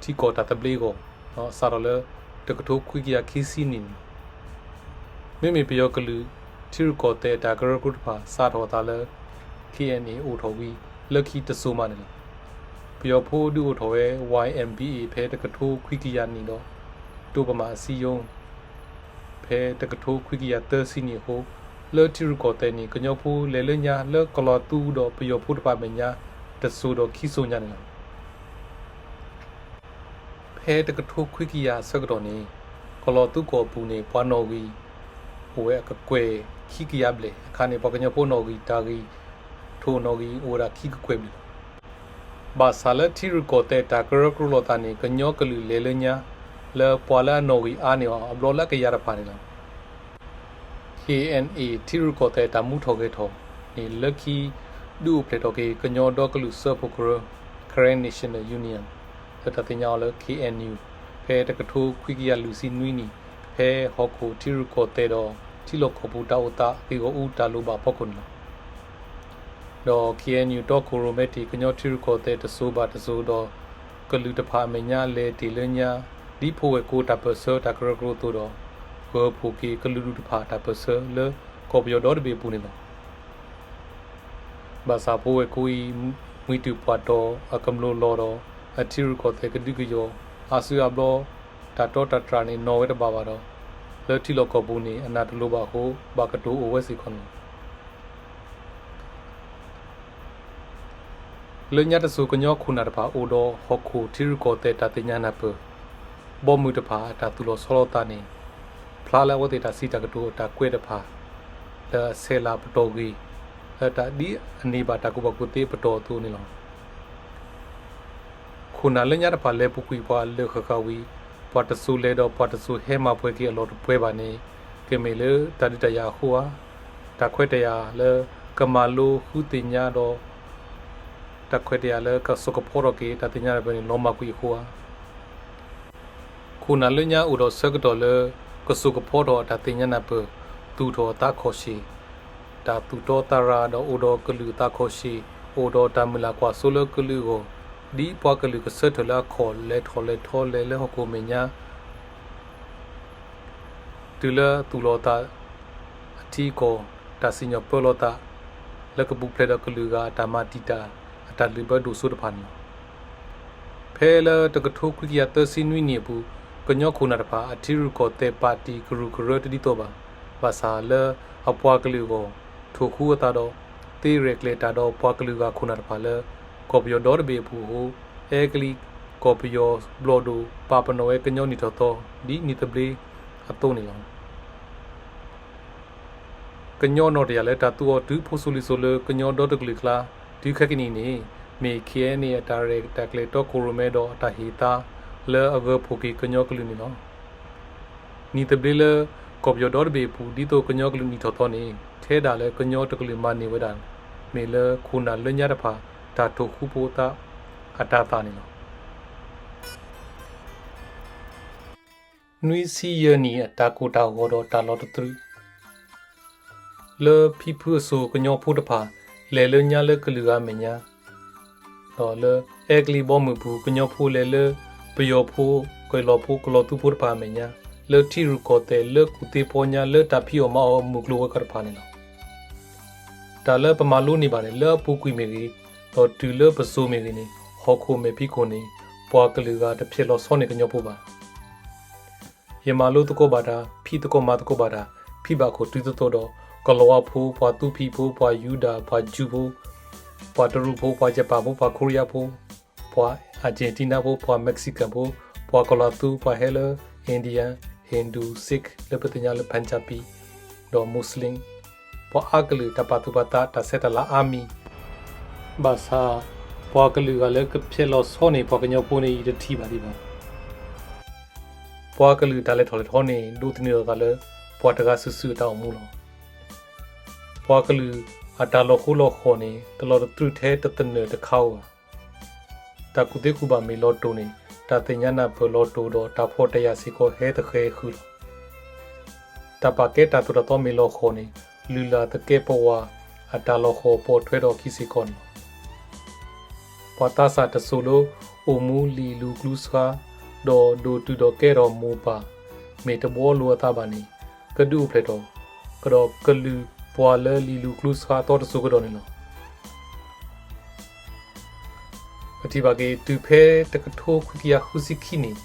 ထံကီၢ်တၢ်သဘျ့အဂီၢ် စးထီၣ်လၢ တကထိခွံကယၤခံဆံနံၣ်န့ၣ်လီၤ. မ့မ့ၢ်ပယီၤကလုာ် ထံရူၢ်ကီၢ်သဲးတၢ်ကရၢကရိတဖၣ် စးထီၣ်အသးလၢ K N A အိၣ်ထီၣ်ဝံၤ လၢခံတစိၤမးန့ၣ်လီၤ. ပယီၤဖိဒုးအိၣ်ထီၣ်ဝဲ Y M B A ဖဲတကထိခွံကယၤနံၣ်ဒီး တိပမးအစံယိ ဖဲတကထိခွံကယၤသၢဆံနံၣ်အဃိ လၢထံရူၢ်ကီၢ်သဲးန့ၣ် ကညီဖိလဲၤလၢညါလၢကလီၤသူဒီးပယီၤဖိတဖၣ်အမဲာ်ညါ တစိၤဒီးခံစိၤညါန့ၣ်လီၤ. ဖဲတကထိခွံကယၤအဆၢကတီၢ်န့ၣ် ကလီၤသူကီၢ်အပူၤန့ၣ် ပှၤနီၣ်ဂံၢ် အိၣ်ဝဲအကကွဲၢ်ခံကယၤဘျဲၣ်အခါန့ၣ် ပှၤကညီဖိနီၣ်ဂံၢ်တၢ်ဂံၢ် ထိၣ်နီၣ်ဂံၢ်အိၣ်ဝဲဒၣ်ခံကကွဲၢ်ဘျဲၣ်လီၤ. ဘၣ်ဆၣ်လၢထံရူၢ်ကီၢ်သဲးတၢ်ကရၢကရိလိာ်သးန့ၣ် ကညီကလုာ်လဲၤလၢညါ လၢပှၤလၢအနီၣ်ဂံၢ်အါန့ၢ်အီၤအဘျီလၢအကယၤတဖၣ်န့ၣ်လီၤ. K N A ထံရူၢ်ကီၢ်သဲးတၢ်မူထီၣ်ဂဲၤထီၣ်န့ၣ် လၢခံ ဒုးအိၣ်ဖျဲၣ်ထီၣ်က့ၤ ကညီဒီကလုာ်စၢဖှိၣ်ကရၢ Karen National Union လၢတၢ်သ့ၣ်ညါအီၤလၢ K N U ဖဲတကထိခွံကယၤလွံၢ်ဆံနွံနံၣ် ဖဲဟီၣ်ခိၣ်ထံရူၢ်ကီၢ်သဲးဒီး ထံလီၢ်ကီၢ်ပူၤတၢ်အိၣ်သးဂ့ၢ်ဂီၢ်အူတၢ်လိၣ်ဘၣ်အဖီခိၣ်န့ၣ်လီၤ. ဒီး K N U တီခိၣ်ရိၣ်မဲတ့ၢ်ကညီထံရူၢ်ကီၢ်သဲးတစိၤဘၣ်တစိၤဒီး ကလုာ်တဖၣ်အမဲာ်ညါလဲၤတ့ၢ်လၢညါ ဒ်ဖိဝဲၢ်ကိတၢ်ပၢၢ်ဆၢတၢ်ကရၢကရိအသိးဒီး ဂၢၤဖှိၣ်က့ၤကလုာ်ဒူၣ်တဖၣ်တၢ်ပၢၢ်ဆၢလၢကီၢ်ပယီၤဒီတဘ့ၣ်အပူၤန့ၣ်လီၤ. ဘၣ်ဆၣ်ဖိဝဲၢ်ကိအံၤ မှံတုာ်ပှၢ်တီၤအကမျိာ်လီၤဒီး အထံရူၢ်ကီၢ်သဲးကဒုကယီၤ အါစုအါဘျီ တၢ်တီတၢ်တြၢ်န့ၣ်နီၣ်ဝဲတဘၣ်ဘၣ်ဒီး လၢထံလီၢ်ကီၢ်ပူၤန့ၣ် အနၢ်တလိၤဘၣ်အဃိ ဘၣ်ကတိၤအိၣ်ဝဲစ့ၢ်ကီးန့ၣ်လီၤ. လၢညါတစိၤကညီခိၣ်နၢ်တဖၣ်အိၣ်ဒီးဟီၣ်ခိၣ်ထံရူၢ်ကီၢ်သဲးတၢ်သ့ၣ်ညါနၢ်ပၢၢ်, ဘီမုၢ်တဖၣ်အတၢ်သူၣ်လီၤဆီလီၤသးန့ၣ် ဖျါလၢအဝဲသ့ၣ်တၢ်စံးတၢ်ကတိၤအတၢ်ကွဲးတဖၣ် လၢအဆဲးလၤပတီၢ်ဂ့ၤ လၢတၢ်ဒ်အန့ၢ်ဘၣ်တၢ်ကူၣ်ဘၣ်ကူၣ်သ့အပတီၢ်အသိးန့ၣ်လီၤ. ခိၣ်နၢ်လၢညါတဖၣ်လဲၤပူၤကွံာ်ပှၤလၢာ်ဃၣ်ဃၣ်ဝံၤ ပှၤတစိၤလဲၤဒီးပှၤတစိၤဟဲမၤပှဲၤက့ၤအလီၢ်တပှဲၤဘၣ်န့ၣ် ကမ့ၢ်လၢတၢ်ဒုးတၢ်ယၤအဃိဧါ, တၢ်ခွဲးတၢ်ယာ်လၢကမၤလိဃုသ့ၣ်ညါဒီး တၢ်ခွဲးတၢ်ယာ်လၢကစိာ်ကဖီထီၣ်က့ၤတၢ်သ့ၣ်ညါတဖၣ်န့ၣ် လီၤမၢ်ကွံာ်အဃိဧါ. ခိၣ်နၢ်လၢညါအိၣ်ဒီးဆၢကတီၢ်လၢ ကစိာ်ကဖီထီၣ်အတၢ်သ့ၣ်ညါနၢ်ပၢၢ်, သူၣ်ထီၣ်အသးခီၣ်ရှ့ၣ်, တၢ်သူၣ်တီသးရၤဒီးအိၣ်ဒီးကလုာ်အသးခီၣ်ရှ့ၣ်, အိၣ်ဒီးတၢ်မုၢ်လၢ်ကွၢ်စိလၢကလုာ်အဂီၢ်, ဒ်ပှၤကလုာ်ကဆၢထၢၣ်လၢအခီၣ်လဲၤထီၣ်လဲၤထီလဲၤလၢဟီၣ်ခိၣ်အမဲာ်ညါ တုၤလၢသူၣ်လီၤသး အထံအကီၢ် တၢ်စံၣ်ညီၣ်ပၢလီၤသး လၢကပူၤဖျဲးဒီးကလုာ်ဂၤအတၢ်မၤတံာ်တာ် အတၢ်လုၢ်ဘၢဒိၣ်စိတဖၣ်န့ၣ်လီၤ. ဖဲလၢတကထိခွံကယၤသၢဆံနွံနံၣ်အပူၤ ကညီခိၣ်နၢ်တဖၣ် အထံရူၢ်ကီၢ်သဲးပၣ်တံၣ်ကရူၢ်ကရၢတဒ်သိးဘၣ်. ဘၣ်ဆၣ်လၢအပှၤကလုာ်အဂီၢ် ထိၣ်ဃူအသးဒီး သ့ရဲၣ်ကျဲၤတၢ်ဒီးပှၤကလုာ်ဂၤခိၣ်နၢ်တဖၣ်လၢ ကီၢ်ပယီၤဒီတဘ့ၣ်အပူၤအဃိ အဲကလံးကီၢ်ပယီၤဘျီၣ်ဒိၣ် ပာ်ပနီၣ်ဝဲကညီနံၣ်ထီၣ်သီ ဒ်နံၣ်သဘျ့အသိးန့ၣ်လီၤ. ကညီနီၣ်တယၢ်လၢတၢ်သူအီၤတုၤဖိစိၤလံၤစိၤလၢကညီဒီတကလုာ်အကျါ တုၤခဲကနံၣ်အံၤန့ၣ် မ့ၢ် ခ့ၣ်အဲၣ်အဲၣ် အတၢ်ရဲၣ်တၢ်ကျဲၤတီခိၣ်ရိၣ်မဲဒီးအတၢ်ဟ့ၣ်သါ လၢအဂၢၤဖှိၣ်က့ၤကညီကလုာ်န့ၣ်လီၤ. နံၣ်သဘျ့လၢ ကီၢ်ပယီၤဒီတဘ့ၣ်အပူၤ ဒ်သိးကညီကလုာ်နံၣ်ထီၣ်သီန့ၣ် ထဲဒၣ်လၢကညီတကလုာ်မၤန့ၢ်ဝဲဒၣ် မ့ၢ်လၢခိၣ်နၢ်လၢညါတဖၣ် တၢ်ထိၣ်ဃူဖိသး အတၢ်သၣ်န့ၣ်လီၤ. နွံဆံယဲၢ်နံၣ်အတၢ်ကိၢ်တၢ်ဂီၤဒီးတၢ်လီၤတတြူး လၢဖံဖုအစိၤကညီဖိတဖၣ် လဲၤလၢညါလၢကလုာ်ဂၤအမဲာ်ညါ, ဒီးလၢအဲကလံးဘီမုၢ်ပူၤ ကညီဖိလဲၤလၢပယီၤဖိ, ကလီၤဖိ, ကလီၤသူဖိတဖၣ်အမဲာ်ညါ, လၢထံရူၢ်ကီၢ်သဲး လၢကူၣ်သ့ပီညါ လၢတၢ်ဖံးအီၣ်မၤအီၣ်မုၢ်ကျိၤဝဲၤကွာ်တဖၣ်န့ၣ်လီၤ. တၢ်လၢပမၤလိန့ၢ်ဘၣ်န့ၣ် လၢအပူၤကွံာ်မ့ၢ်ဂ့ၤ, ဒီးတုၤလၢပစိၤမ့ၢ်ဂ့ၤန့ၣ် ဟီၣ်ခိၣ်မဲာ်ဖံးခိၣ်န့ၣ် ပှၤကလုာ်ဂၤတဖျဲးလီၤဆီန့ၢ်ကညီဖိဘၣ်. ယမၤလိသကိးဘၣ်တၢ်, ဖံးသကိးမၤသကိးဘၣ်တၢ်, ဖံးဘၣ်ခိၣ်တုၤသိးသိးဒီး ကလီၤဝါဖိ, ပှၤသူဖံးဖိ, ပှၤယူဒၤ, ပှၤယူၤဖိ, ပှၤတရူးဖိ, ပှၤယပၣ်ဖိ, ပှၤခိရံယါဖိ, ပှၤအၣ်ကၠ့ၣ်တံနါဖိ, ပှၤမက္ကစံကၣ်ဖိ, ပှၤကီၤလၤသူ, ပှၤဟဲလၢ Indian, Hindu, Sikh လၢပသ့ၣ်ညါလၢ Punjabi ဒီး Muslim, ပှၤအါကလုာ် တၢ်ပာ်သူၣ်ပာ်သး တၢ်ဆဲးတၢ်လၤအါမံၤ ဘၣ်ဆၣ် ပှၤကလုာ်ဂၤလၢကဖျဲးလီၤဆီန့ၢ်ပှၤကညီဖိန့ၣ် ယတထံၣ်ဘၣ်ဒံးဘၣ်. ပှၤကလုာ်တၢ်လဲၤထီၣ်လဲၤထီန့ၣ် ဒိးသန့ၤထီၣ်သးလၢ ပှၤတဂၤစုာ်စုာ်အတၢ်အိၣ်မူလီၤ. ပှၤကလုာ်အတၢ်လီၤဃိလီၤဃီၤန့ၣ် တလီၤတတြူးထဲတသနၢၣ်တခါဧိၤဘၣ်. တၢ်ကူၣ်သ့ကူၣ်ဘၣ်မ့ၢ်လီၤတိၢ်န့ၣ် တၢ်သ့ၣ်ညါနၢ်ပၢၢ်လီၤတိၢ်ဒီး တၢ်ဖှီၣ်တယာ်စ့ၢ်ကီး ဟဲသဃဲၤဃုာ်လီၤ. တၢ်ပာ်ကဲတၢ်သိၣ်တၢ်သီမ့ၢ်လီၤဃီၤန့ၣ် လုၢ်လၢ်သကဲးပဝးအတၢ်လီၤဃီၤ ပိာ်ထွဲထီၣ်အခံစ့ၢ်ကီးန့ၣ်လီၤ. ပှၤသးစၢ်တစိၤလၢ အိၣ်မူလံာ်လူၤကျူဆှါ ဒီးဒိၣ်တုာ်ဒီးကဲထီၣ်မိၢ်ပၢ် မ့ၢ်တဘှီလိာ်အသးဘၣ်န့ၣ် ကဒုးအိၣ်ဖျဲၣ်ထီၣ် ကဒီးကလုာ်ပှၤလၢလံာ်လူၤကျူဆှါအသီတစိၤကဒီးန့ၣ်လီၤ. ပထံၣ်ဘၣ်က့ၤ တုၤဖဲတကထိခွံကယၤဃုဆံခံနံၣ်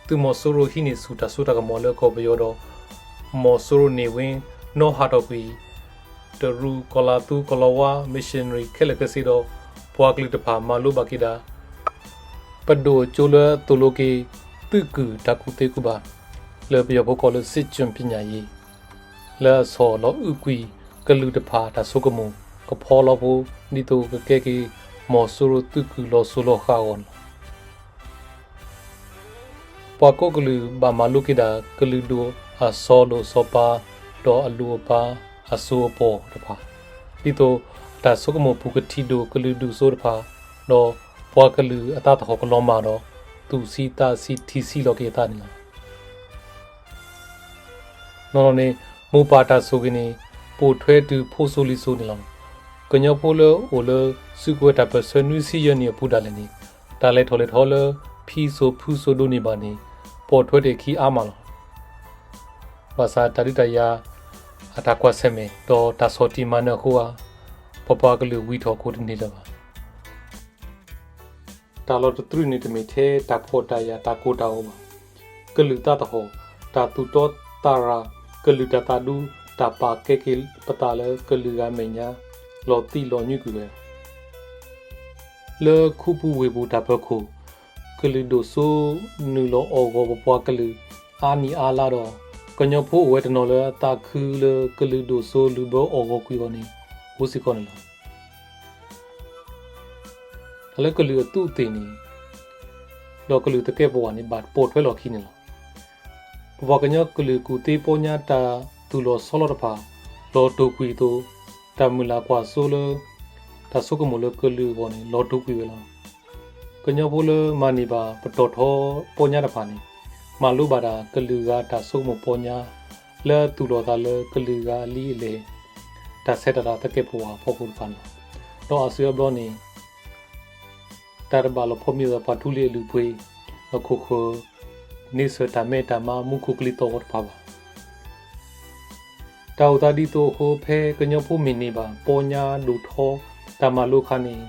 သုးမီၤစိရိၤဟံးန့ၢ်ဆူၣ်တၢ်စိတၢ်ကမီၤလၢကီၢ်ပယီၤဒီး မီၤစိရိၤန့ၢ်ဝ့ နီၢ်ဟးထီၣ်ကွံာ် တရူး, ကီၤလၤသူ, ကီၤလၤဝါ, missionary ခဲလၢာ်ခဲဆ့ဒီး ပှၤကလုာ်တဖၣ်မၤလိဘၣ်က့ၤဒၣ် ပဒိၣ်အကၠိလၢအသိၣ်လိက့ၤ သုးကုၢ်တၢ်ကူၣ်သ့ကူၣ်ဘၣ် လၢပယီၤဖိကိးလၢ စစ်ကျွန်ပညာရေး လၢအဆီၣ်လီၤအုၣ်ကွံာ်ကလုာ်တဖၣ်တၢ်ဆိကမိၣ် ကဖီလီၤဖိ ဒ်သိးကကဲက့ၤ မီၤစိရိၤသုးကုၢ်လီၤစိၤလီၤဃာ်အဂီၢ်န့ၣ်လီၤ. ပှၤကိးကလုာ်ဘၣ်မၤလိက့ၤဒၣ် ကလုာ်ဒူၣ်အစီၤလိၣ်စီၤပၤ ဒီးအလူၤအပၤ အစိၤအပီၢ်တဖၣ် ဒ်သိးအတၢ်ဆိကမိၣ်ပူၤကထံၣ်ဒိၣ်ကလုာ်ဒူၣ်စိတဖၣ် ဒီးပှၤကလုာ်အသးသဟီၣ်ကလီၤမၢ်ဒီး သူၣ်ဆံးသးဆံးထံၣ်ဆံးလီၤက့ၤအသးန့ၣ်လီၤ. နီၢ်နီၢ်န့ၣ် မိၢ်ပၢ်တၢ်ဆိၣ်ဂ့ၤန့ၣ် ပိာ်ထွဲတုၤဖိစိၤလံၤစိၤန့ၣ်လီၤ. ကညီဖိလၢအိၣ်လၢစုကဝဲၤတၢ်ပၢၢ်ဆၢနွံဆံယဲၢ်နံၣ်အပူၤဒၣ်လဲာ်န့ၣ် တၢ်လဲၤထီၣ်လဲၤထီလၢ ဖံစိၤဖုစိၤဒိၣ်န့ၢ်ဘၣ်န့ၣ် ပိာ်ထွဲတ့ၢ်အခံအါမးလီၤ. ဘၣ်ဆၣ်တၢ်ဒုးတၢ်ယၤ အတၢ်ကွၢ်ဆၢၣ်မဲာ် ဒီးတၢ်ဆီၣ်တံၢ်မၤနၢၤအဃိဧါ, ပပှၤကလုာ်ဝံၤထီၣ်ခိၣ်တန့ၢ်လၢၤဘၣ်. တၢ်လီၤတတြူးန့ၣ်တမ့ၢ်ထဲတၢ်ဖှီၣ်တၢ်ယာ်တၢ်ကိၢ်တၢ်ဂီၤဘၣ်. ကလုာ်သးသဟီၣ်, တၢ်သူၣ်တီသးရၤ, ကလုာ်တၢ်သးဒူ, တၢ်ပာ်ကဲက့ၤပသးလၢကလုာ်ဂၤအမဲာ်ညါ လီၤသံလီၤညွံးကွံာ်ဝဲ လၢခူပူၤဝ့ၢ်ပူၤတၢ်ပၢၤခိၣ် ကလုာ်ဒိၣ်စိနုာ်လီၤအီၣ်ဂီၤပပှၤကလုာ်အါနံၣ်အါလါဒီး ကညီဖိအိၣ်ဝဲတနီၤလၢအသးခုလၢကလုာ်ဒိၣ်စိလုၢ်ဘၢအီၣ်ဂီၤကွံာ်အီၤန့ၣ် အိၣ်စ့ၢ်ကီးန့ၣ်လီၤ. တၢ်လၢကလုာ်အသူးအသ့ၣ်န့ၣ် ဒီးကလုာ်သကဲးပဝးန့ၣ် ဘၣ်ပိာ်ထွဲလီၤခံန့ၣ်လီၤ. ပပှၤကညီကလုာ်ကူၣ်သ့ပီညါတၢ်သူၣ်လီၤဆီလီၤတဖၣ် လီၤတိာ်ကွံာ်အသိး တၢ်မုၢ်လၢ်ကွၢ်စိလၢ တၢ်ဆိကမိၣ်လၢကလုာ်အဂီၢ်န့ၣ် လီၤတိာ်ကွံာ်ဝဲလီၤ. ကညီဖိလၢမၤန့ၢ်ဘၣ်ပတီၢ်ထီပီညါတဖၣ်န့ၣ် မၤလိဘၣ်ဒၣ်ကလုာ်ဂၤတၢ်ဆိကမိၣ်ပီညါ လၢအသူၣ်လီၤသးလၢကလုာ်ဂၤအလံာ်အလဲၢ် တၢ်ဆဲးတၢ်လၤသကဲးပဝးအဖီခိၣ်တဖၣ်န့ၣ်လီၤ. ဒီးအါစုအါဘျီန့ၣ် တၢ်တဘၣ်လီၤဖီမံၤဒီးပှၤထူလံၤအလုၢ်အပှ့ၤ အခိၣ်ဃၢၤ န့ဆၢၣ်တၢ်မဲတၢ်မါ မူခိၣ်ကလံၤသီၣ်ဂီၤတဖၣ်ဘၣ်. တၢ်အိၣ်သးဒ်သိးအဃိ ဖဲကညီဖိမ့ၢ်န့ၢ်ဘၣ်ပီညါဒိၣ်ထီ တၢ်မၤလိအခါန့ၣ်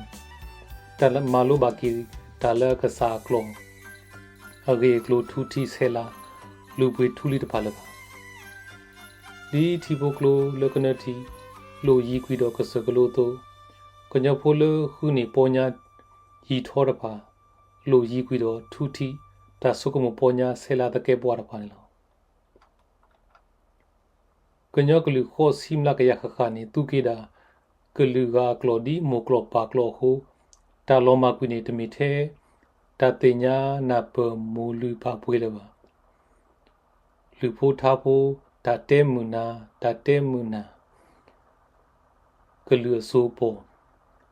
တၢ်မၤလိဘၣ်က့ၤတၢ်လၢအကစၢ်အကျိာ် အဂ့ၢ်အကျိၤထူထံဆဲးလၤ လုၢ်ပှ့ၤထူလံၤတဖၣ်လၢၤဘၣ်. ဒ်ထံဖိကျိလၢကနၢထံ လိၣ်ယံၤကွံာ်ဒီးကစၢၢ်ကလိအသိး, ကညီဖိလၢဃုန့ၢ်ပီညါယံာ်ထီတဖၣ် လိၣ်ယံၤကွံာ်ဒီးထူထံ တၢ်ဆိကမိၣ်ပီညါဆဲးလၤသကဲးပဝးတဖၣ်န့ၣ်လီၤ. ကညီကလုာ်ဃိးဆံမျးကယၤဃၣ်ဃၣ်န့ၣ် သူက့ၤဒၣ် ကလုာ်ဂၤအကျိာ်ဒ်မိၢ်ကျိာ်ပၢ်ကျိာ်အဃိ, တၢ်လီၤမၢ်ကွံာ်န့ၣ် တမ့ၢ်ထဲ တၢ်သ့ၣ်ညါနၢ်ပၢၢ်မိၢ်လုၢ်ပၢ်ပှ့ၤလၢၤဘၣ်. လုၢ်ဖိထါဖိ, တၢ်တဲမုာ်နၢ်, တၢ်တဲမုာ်နၢ် ကလုာ်အစိၤပီၢ်,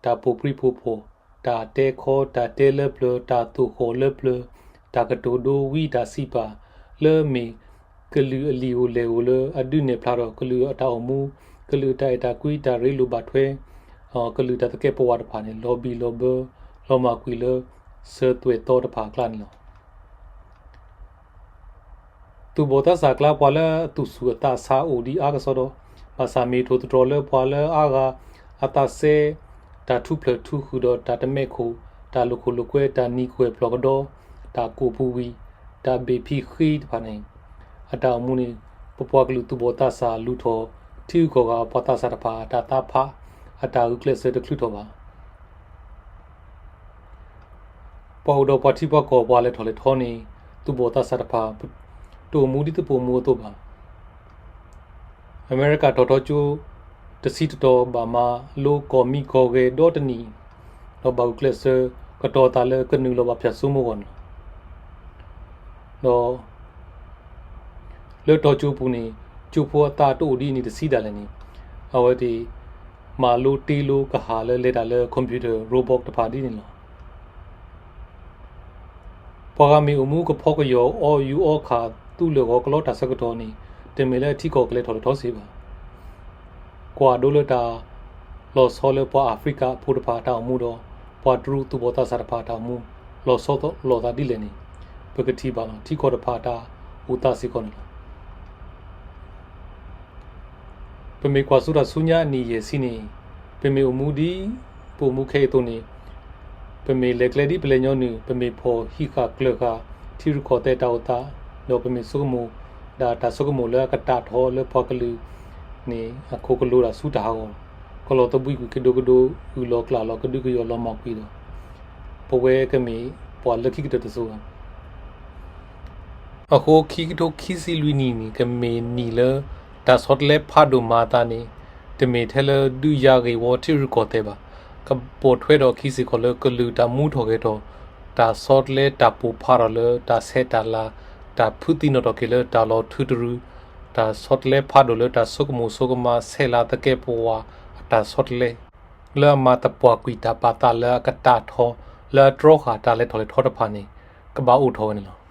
တၢ်ပိာ်ပြံပိာ်ဖီၣ်, တၢ်တဲခီ, တၢ်တဲလၢပျၢၤ, တၢ်သိၣ်ဃီၣ်လၢပျၢၤ, တၢ်ကတိၤဒိဝံတၢ်စံးပာ်, လၢမ့ၢ်ကလုာ်အလံာ်ဧိၤလဲၢ်ဧိၤလၢအဒုးနဲၣ်ဖျါထီၣ်ကလုာ်အတၢ်အိၣ်မူ, ကလုာ်အတၢ်အဲၣ်တၢ်ကွံတၢ်ရ့လိာ်ဘၣ်ထွဲ, ကလုာ်တၢ်သကဲးပဝးတဖၣ်န့ၣ် လီၤဘံၣ်လီၤဘၢ လီၤမၢ်ကွံာ်လၢ စၢၤသွဲၣ်သီတဖၣ်အကျါန့ၣ်လီၤ. သူၣ်ဘီၣ်သးစၢ်အကျါ ပှၤလၢအသူၣ်ဆူၣ်အသးဆးအိၣ်ဒံးအါကစီဒီ, ဘၣ်ဆၣ်မ့ၢ်ထိၣ်သတြီၤလၢပှၤလၢအါဂၤအသးစဲ တၢ်ထူဖျၢၣ်ထူဃုာ်ဒီးတၢ်တမဲာ်ခိၣ်, တၢ်လိာ်ခိၣ်လိာ်ကွဲ, တၢ်နံၤကွဲၢ်ဖျိးကဒီ, တၢ်ကိၢ်ပူၤဝံၤ, တၢ်ဘ့ၣ်ဖံးဃ့တဖၣ်န့ၣ်, အတၢ်အိၣ်မူန့ၣ် ပပှၤကလုာ်သူၣ်ဘီၣ်သးစၢ်လူၤထီၣ် ထံဂုၤကီၢ်ဂၤအပှၤသးစၢ်တဖၣ် အတၢ်သးဖး, အတၢ်ဂုာ်ကျဲးစၢးတချုးထီၣ်ဘၣ်. ပှၤအိၣ်ဒီးပှၤထံပှၤကီၢ် ပှၤလဲၤထီၣ်လဲၤထီန့ၣ် သူၣ်ဘီၣ်သးစၢ်တဖၣ် တအိၣ်မူဒ်သိးပအိၣ်မူအသိးဘၣ်. အမဲရကၤထီၣ်ထီကၠိ တဆံတတီၤ ဘၣ်မၤလိကီၢ်မံကီၢ်ဂဲၤဒီတနံၣ်, ဒီးဘၣ်ဂုာ်ကျဲးစၢးကတီၤသးလၢကနုာ်လီၤဘၣ်ဖၠၣ်စိမိၢ်အဂီၢ်န့ၣ်လီၤ. ဒီး လၢတီၤကၠိပူၤန့ၣ် ကၠိဖိအသးတအိၣ်ဒ်အံၤန့ၣ်တဆံဒၣ်လဲာ်န့ၣ်, အဝဲသ့ၣ် မၤလိတ့လိကဟၣ်လၢလဲၤတၢ်လၢ computer robot တဖၣ်ဒ်န့ၣ်လီၤ. ပှၤဂၤမ့ၢ်အိၣ်မူကဖီကယီၤ အီယူၤအီခး သူလၢာ်ဂီၤကလီတၢ်ဆၢကတီၢ်န့ၣ် တမ့ၢ်လၢထံကီၢ်ကလဲၤထီၣ်လဲၤထီစ့ၢ်ဘၣ်. ကွၢ်ဒိလၢတၢ်လီၤဆီလၢပှၤအၤဖရံကၤဖိတဖၣ်အတၢ်အိၣ်မူဒီး ပှၤတရူးသူၣ်ဘီၣ်သးစၢ်တဖၣ်အတၢ်အိၣ်မူ လီၤဆီလိာ်သးဒ်လဲၣ်န့ၣ် ပကထံၣ်ဘၣ်လီၤ. ထံကီၢ်တဖၣ်အတၢ်အိၣ်သးစ့ၢ်ကီးန့ၣ်လီၤ. ပမ့ၢ်ကွၢ်စိတၢ်ဆူညါအနံၣ်ယဲၢ်ဆံန့ၣ် ပမ့ၢ်အိၣ်မူဒ်ပအိၣ်မူခဲအံၤအသိးန့ၣ် ပမ့ၢ်လဲၤကျဲဒ်ပလဲၤညီနုၢ်, ပမ့ၢ်ဖီၣ်ဟံးဃာ်ကျၢၤဃာ် ထံရူၢ်ကီၢ်သဲးတၢ်အိၣ်သး, ဒီးပမ့ၢ်ဆိကမိၣ်ဒၣ်တၢ်ဆိကမိၣ်လၢအကတၢ်ထီလၢပှၤကလုာ်န့ၣ် အခိၣ်ကလိၤဒၣ်ဆူတၢ်ဟးဂီၤ, ကလီၤသဘှံးကွံာ်ကဒိကဒိ ဂုၢ်လီၤကျၢ်လီၤကဒုကယီၤလီၤမၢ်ကွံာ်ဒီး ပဝဲကမ့ၢ်ပှၤလၢခံကတၢၢ်တစိၤလီၤ. အဃိခံကထိခံဆံလွံၢ်နံၣ်န့ၣ် ကမ့ၢ်နံၣ်လၢ တၢ်ဆီတလဲဖးဒိၣ်မၤအသးန့ၣ် တမ့ၢ်ထဲလၢဒုးယၤဂ့ၢ်ဝီထံရူၢ်ကီၢ်သဲးဘၣ်. ကပိာ်ထွဲဒီးခံစ့ၢ်ကီးလၢကလုာ်တၢ်မူထီၣ်ဂဲၤထီၣ်, တၢ်ဆီတလဲတၢ်ပိာ်ဖးထီၣ်လၢတၢ်ဆဲးတၢ်လၤ, တၢ်ဖုးသံနီၣ်ထီၣ်က့ၤလၢတၢ်လီၤထုတရု, တၢ်ဆီတလဲဖးဒိၣ်လၢတၢ်ဆိကမိၣ်ဆိကမးဆဲးလၤသကဲးပဝးအတၢ်ဆီတလဲ လၢအမၤသပှၢ်ကွံာ်တၢ်ပာ်သးလၢအကတၢ်ထီ လၢအတြီဃာ်တၢ်လဲၤထီၣ်လဲၤထီတဖၣ်န့ၣ် ကဘၣ်အိၣ်ထီၣ်ဝဲန့ၣ်လီၤ.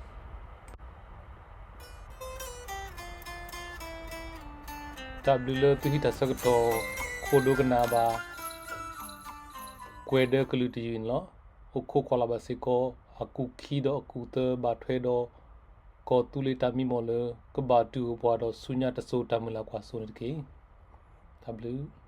တၢ်ဘျုးလၢသုဟံးတၢ်ဆၢကတီၢ် ခိၣ်ဒိကနၣ်ဘၣ် ကွဲၤဒၢကလုာ်တယုၢ်န့ၣ်လီၤ. အိၣ်ခိးကွၢ်လၢ်ဘၣ်စ့ၢ်ကီး အကူာ်ခံဒီးအကူာ်သၢဘၣ်ထွဲဒီး ကီၢ်သူလ့ၤတၢ်မံမီၢ်လၢ ကဘၣ်တူၢ်အိၣ်ပှၤဒီးဆူညါတစိၤတၢ်မုၢ်လၢ်ကွၢ်စိန့ၣ်တက့ၢ်. တၢ်ဘျုး